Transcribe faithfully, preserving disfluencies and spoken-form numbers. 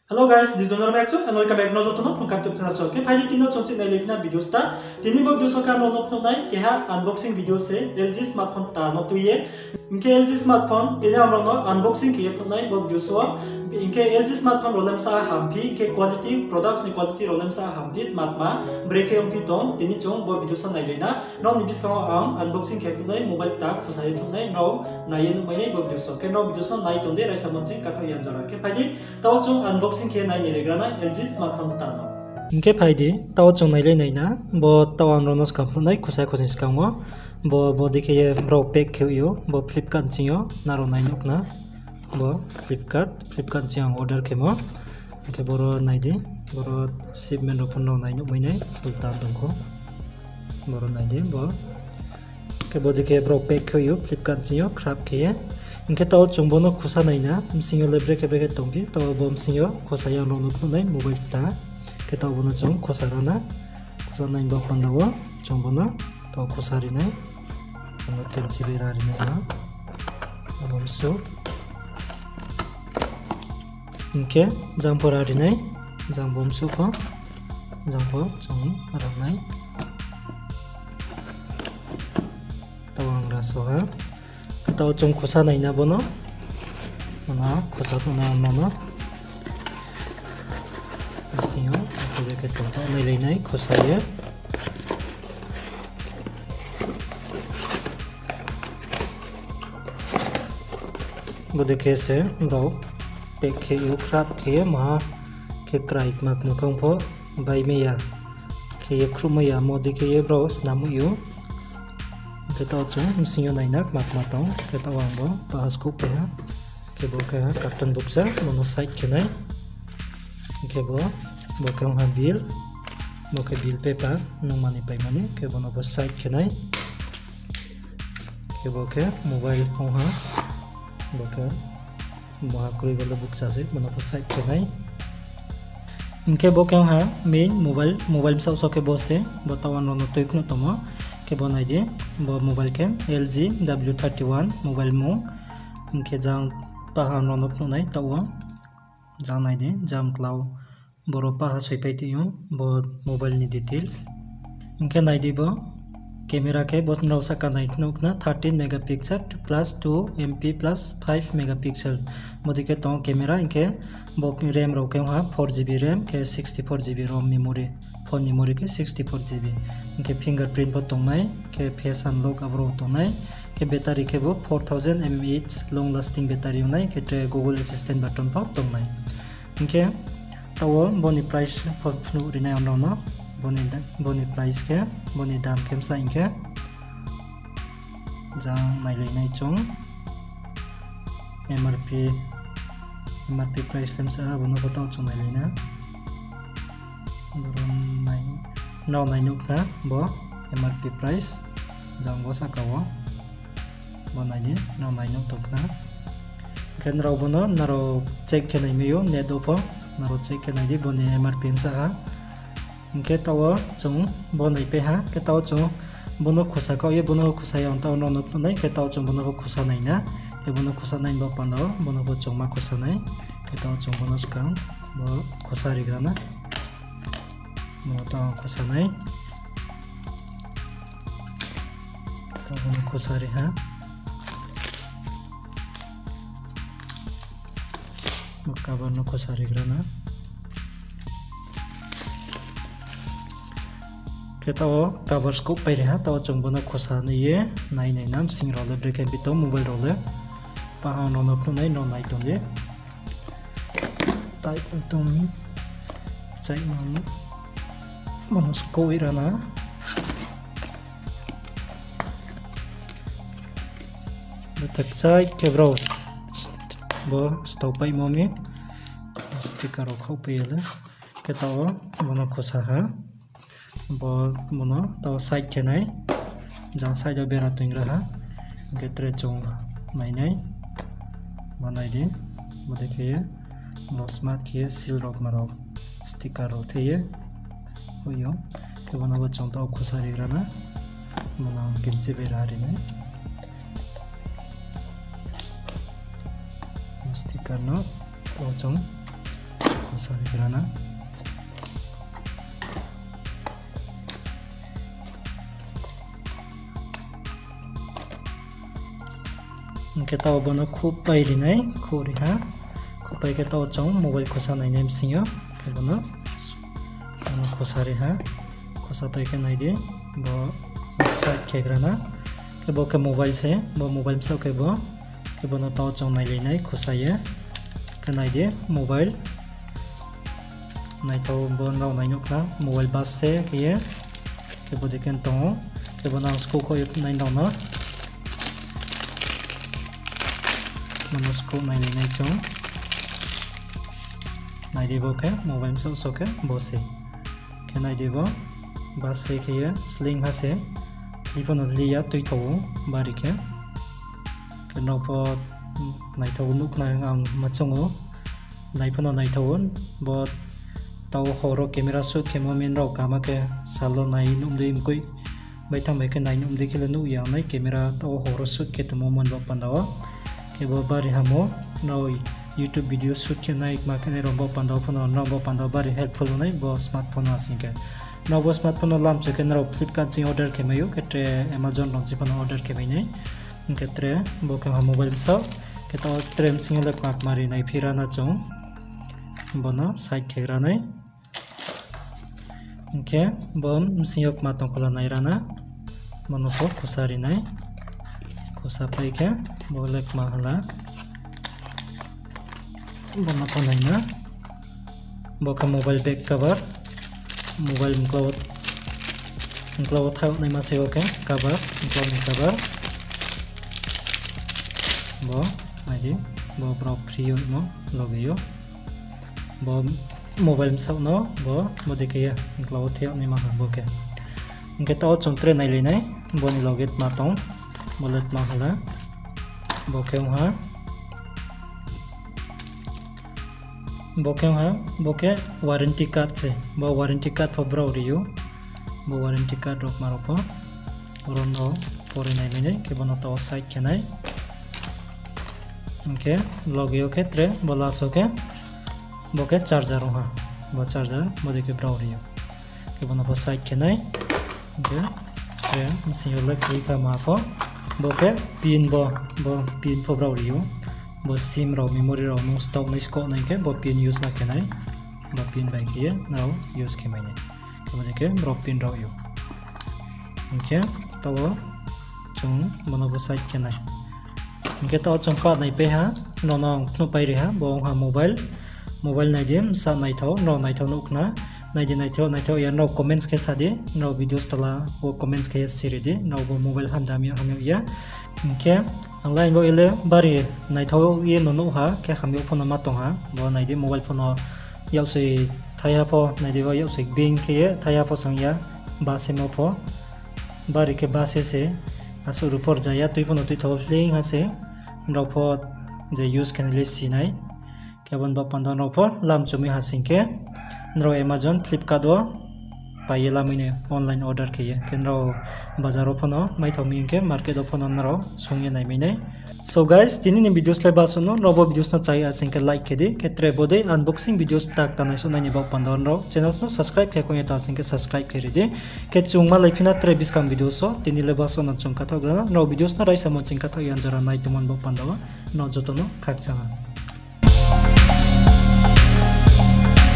Hello guys, this is Donor Mekcho and welcome back to Nojoto no Phungkam YouTube channel. So, khe phai di tini no chung chih nailai phi na video sta. Tini bo video so khe ang nrao no phnuh nai keha unboxing video se L G smartphone kta no tui ye. Hing khe L G smartphone tini ang nrao no unboxing khe ye phnuh nai bo video so. Hing khe L G smartphone rao le bsa hamphi, hing khe quality, products ni quality rao le bsa hamphi, matma, brekhe ongphi tong, tini chung bo video so nailai na. Nrao ni buskang wo ang unboxing khe phnuh nai, mobile kta khusa ye phnuh nai, nrao nai ye nuhmai nai bo video so. Khe nrao video so nai tong di, raisa monching kathaoh yan jora. Khe phai di, taoh chung unboxing khe nai ni regra na L G smartphone kta no. Hing khe phai di, taoh chung nailai nai na, bo taoh ang nrao no skang phnuh nai, khusa khusi skang wo. Bo, bo dei khe ye brao pack khe ou, bo Flipkart ching yo, nrao nai nuh khna. Bo Flipkart, Flipkart ching ang order khemo. Hing khe boro nai di, boro shipment rao pho nrao nai nuhmai nai, ulta tong kho. Boro nai di, bo. Khe bo dei khe brao pack khe ou, Flipkart ching yo, khrap khe ye. Hing khe taoh chung bo no khusa nai na, bsing yo le brekhe brekhe tongphi, taoh bo bsing yo khusa ye ang nrao no phnuh nai, mobile kta. Khe taoh bo no chung khusa ra na, khusa nai bo panda wo, chung bo no taoh khusa ri nai, bo no kenchi bera ri nai ha, abo bsuh. Hing khe jang pho ra ri nai, jang bo bsuh pho, jang pho chung ra nai. Taoh ang ra so ha. Khe taoh chung khusa nai na bo no. Bo no khusa tong na ma no. Bsing yo, brekhe tong taoh nailai nai khusa ye. Bo dei khe se brao pack khe ou, khrap khe ye, maha khe krai kma kma kang pho bai mai ya, khe ye khruhmai ya, mo dei khe ye brao snam ou. Khe taoh chung bsing yo nai na kma kma tong, khe taoh ang bo paha skouh pai ha. Khe bo khe ha carton bukcha, bo no side khe nai. Khe bo, bo khe ong ha bill, bo khe bill paper, nungma ni paima ni, khe bo no bo side khe nai. Khe bo khe mobile ong ha, bo khe bo ha kroi bo le bukcha se, bo no bo side khe nai. Hing khe bo khe ong ha main mobile, mobile bsaoh so khe bo se, bo taoh ang nrao no tui phnuh tongmo. Khe bo nai di, bo mobile khe L G W thirty-one mobile mung. Hing khe jang taha ang nrao no phnuh nai taoh wo. Jang nai di, jang klau. Boro paha soipai tong ou, bo mobile ni details. Hing khe nai di bo camera khe bo nrao sahka nai nuh khna thirteen megapixel plus two MP plus five megapixel. Bo dei khe tong camera, hing khe bo RAM rao khe ong ha four GB RAM, khe sixty-four GB ROM memory. Phone memory khe sixty-four GB. Hing khe fingerprint pho tong nai, khe face unlock abo rao tong nai. Khe battery khe bo four thousand mAh long lasting battery ong nai, khe tre Google Assistant button pho tong nai. Hing khe taoh wo bo ni price pho phnuh ri nai ang nrao no. Bo ni da-, bo ni price khe, bo ni dam khe bsa hing khe, jang nailai nai chung. MRP, MRP price le bsa ha, bo no pho taoh chung nailai na. Boro nai, nrao nai nuh khna bo MRP price, jang bo sahka wo. Bo nai di, nrao nai nuh tong khna. Khe nrao bo no nrao check khe nai mai ou, net wo pho nrao check khe nai di, bo ni MRP bsa ha. Hing khe taoh wo chung bo naipai ha, khe taoh wo chung bo no khusa khaoh ye, bo no khusa ya, taoh nrao no phnuh nai, khe taoh wo chung bo no khusa nai na, khe bo no khusa nai bo panda wo, bo no bo chung ma khusa nai, khe taoh wo chung bo no skang, bo khusa rigra na, bo no taoh khusa nai, taoh bo no khusa ri ha. Bo cover no khusa rigra na. Khe taoh wo cover skouh pai ri ha, taoh wo chung bo no khusa nai ye, nai nai na, bsing rao le brekhe phi tong, mobile rao le. Paha ang nrao no phnuh nai, nrao nai tong di. Tai tong tong mi. Chai ma mi. Bo no skouh ri ra na. Bo tak chai khe brao bo stau paimo mi. Sticker rao khaoh pai ye le. Khe taoh wo bo no khusa ha. Bo, bo no taoh wo side khe nai. Jang side wo bera toingra ha. Hing khe tre chung nai nai. Bo nai di. Bo dei khe ye. Bo smart khe ye seal rao ma rao. Sticker rao the ye. Hoih yo. Khe bo no bo chung taoh khusa rigra na. Bo no kinchi bera ri nai. Sticker no taoh chung Sari grana. Hing khe taoh bono khuhpai ri nai, khuh ri ha. Khuhpai khe taoh chung mobile khusa nainai bsing yo. Khe bono, bono khusa ri ha. Khusa pai khe nai di, bo side khe grana. Khe bo khe mobile se, bo mobile bsaoh khe bo. Khe bono taoh chung nailai nai khusa ye. Khe nai di mobile. Naithao bo nrao nai nuh khna, mobile bus se khe ye. Khe bo dei khe tong ou. Khe bono ang skouh kho ye nai nrao no. Bono skouh nailai nai chung. Nai di bo khe mobile bsaoh so khe bo se. Khe nai di bo, bus se khe ye sleing ha se. Li pho no li ya, tuithao ou, bari khe. Khe nrao pho naithao nuh khna ang ma choung ou. Nai pho no naithao ou, bo taoh hor wo camera shoot khemo mi nrao kama khe sal wo nai nuh mdei mkoih. Baithang bai khe nai nuh mdei khe le nuh ya nai camera taoh hor wo shoot khe tongmo mon bo panda wo. Khe bo bari hamo, nrao YouTube video shoot khe nai ma khe nai rao bo panda wo pho no, nrao bo panda wo bari helpful nai bo smartphone no asing khe. Nrao bo smartphone no lamcho khe nrao Flipkart ching order khe mai ou, khe tre Amazon rao ching pho no order khe mai nai. Hing khe tre bo khe ha mobile bsaoh, khe taoh tre bsing yo le kma kma ri nai phi ra na chung. Bono side khe ra nai. Hing khe bo bsing yo kma tong kho la nai ra na. Bono pho khusa ri nai. Khusa pai khe bo le kma hala. Bono pho nai na. Bo khe mobile back cover. Mobile mkla wo, mkla wo thaoh naima se o khe cover, mkla ni cover. Bo, nai di, bo brao free yo mo, loge yo. Bo mobile bsaoh no, bo, bo dei khe ye, mkla wo thaoh naima ha bo khe. Hing khe taoh chung tre nailai nai, bo ni loge tma tong, bo le tma hala. Bo khe ong ha. Bo khe ong ha, bo khe warranty card se. Bo warranty card pho brao ri ou. Bo warranty card rao kma rao pho. Oro no pore nai mai nai, khe bono taoh side khe nai. Hing khe loge yo khe tre, bo last wo khe, bo khe charger ong ha. Bo charger, bo dei khe brao ri ou. Khe bono pho side khe nai. Hing khe, tre, bsing yo le kri kha ma pho. Bo khe pin bo, bo pin pho brao ri ou. Bo sim rao, memory rao nung stock nai skoh nai khe bo pin use ma khe nai. Bo pin bai khe ye nrao use khe mai nai. Khe bo dei khe brao pin rao ou. Hing khe taoh wo chung bono bo side khe nai. Hing khe taoh chung pa nai pai ha, nrao no ang phnuh pai ri ha, bo ong ha mobile. Mobile nai di, bsa naithao, nrao naithao nuh khna. Nai di naithao, naithao ya, nrao comments khe sa di, nrao videos tola wo comments khe si ri di, nrao bo mobile hamda hamyag hamyag ya. Hing khe ang line bo ye le bari naithao ye no nuh ha, khe hamyag pho no ma tong ha, bo nai di mobile pho no yaksoi thaiha pho, nai di bo yaksoi bing khe ye thaiha pho sang ya, basemo pho. Bari khe base se, asuh ruhpho rza ya, tui pho no tuithao hleing ha se, nrao pho je use khe nai le si nai. Khe abo ni baoh panda nrao pho lam chumui ha sing khe, nrao Amazon, Flipkart wo pai ye lamai nai online order khe ye. Khe nrao bazar wo pho no maithao mi hing khe market wo pho no nrao sung ye naimai nai. So guys, tini ni videos le basuh no, nrao bo videos no chaya sing khe like khe di, khe tre bodei unboxing videos tak ta naisuh nai ni baoh panda nrao channels no subscribe khe khong ye ta sing khe subscribe khe ri di. Khe chung malai phi na tre buskang videos wo, tini le basuh no chung kathaoh gana, nrao videos no raisamo ching kathaoh ya jora nai tongmo ni baoh panda wo, nrao joto no khakchang ha.